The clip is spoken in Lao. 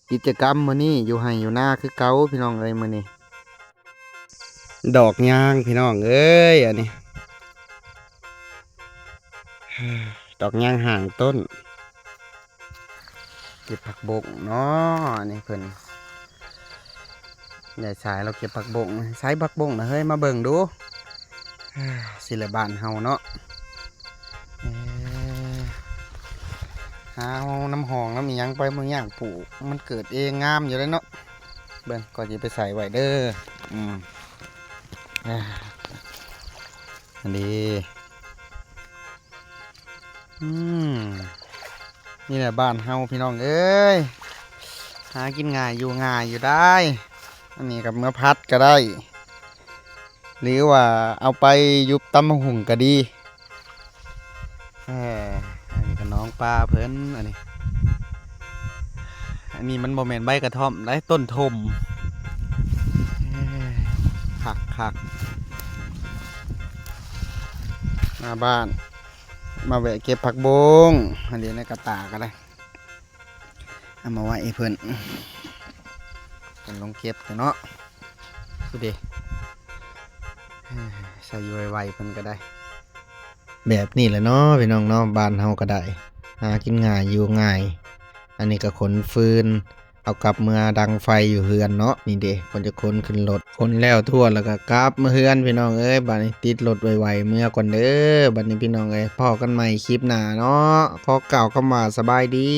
ກິດຈະກຳມື້ນີ້ຢູ່ໄຮ່ຢູ່ນາຄືເກົ່າພີ່ນ້ອງເອີຍ ມື້ນີ້ ດອກຍາງພີ່ນ້ອງເອີຍ ອັນນີ້ ດອກຍາງຫ້າງຕົ້ນ ເກັບຜັກບົ້ງເນາະ ອັນນີ້ເພິ່ນ ຍາຍສາຍລາວເກັບຜັກບົ້ງ ໃສ່ຜັກບົ້ງນະເຮີ້ຍ ມາເບິ່ງດູ ຊິແຫຼະບ້ານເຮົາເນາະ ເອີ ຫາເອົານ້ຳຫອງນ້ຳອີ່ຫຍັງໄປ ບໍ່ຍາກປູກ ມັນເກີດເອງງາມຢູ່ເດ້ເນາະ ເບິ່ງ ຂ້ອຍຊິໄປໃສ່ໄວ້ເດີ ອືມ ອ່າ ອັນນີ້ ອືມ ນີ້ແຫຼະບ້ານເຮົາພີ່ນ້ອງເອີຍ ຫາກິນງ່າຍຢູ່ງ່າຍຢູ່ໄດ໋ ອັນນີ້ກໍເມືອຜັດກໍໄດ້ ຫຼືວ່າເອົາໄປຢູ່ຕຳບັກຫຸ່ງກໍດີ ເອີ ອັນນີ້ກໍໜອງປາເພິ່ນ ອັນນີ້ ອັນນີ້ມັນບໍ່ແມ່ນໃບກະທ່ອມໃດ໋ ຕົ້ນຖົ່ມ ເອີ ຄັກໆ ໜ້າບ້ານ ມາແວະເກັບຜັກບົ້ງ ອັນນີ້ໃນກະຕ່າກໍໄດ້ ເອົາມາໄວ້ໃຫ້ເພິ່ນ ເພິ່ນລົງເກັບແລ້ວເນາະ ພຸ້ນເດ ໃສ່ໄວໆ ເພິ່ນກໍໄດ້ ແບບນີ້ແຫຼະເນາະ ພີ່ນ້ອງເນາະ ບ້ານເຮົາກໍໄດ້ ຫາກິນງ່າຍຢູ່ງ່າຍ ອັນນີ້ກໍຂົນຟືນ ເອົາກັບເມືອດັງໄຟຢູ່ເຮືອນເນາະ ນີ້ເດ ເພິ່ນຈະຂົນຂຶ້ນລົດ ຂົນແລ້ວທົ່ວແລ້ວກໍກັບມາເຮືອນ ພີ່ນ້ອງເອີຍ ບາດນີ້ຕິດລົດໄວໆ ເມືອກ່ອນເດີ ບາດນີ້ພີ່ນ້ອງເອີຍ ພໍ້ກັນໃໝ່ຄລິບໜ້າເນາະ ຂໍກ່າວຄຳວ່າສະບາຍດີ.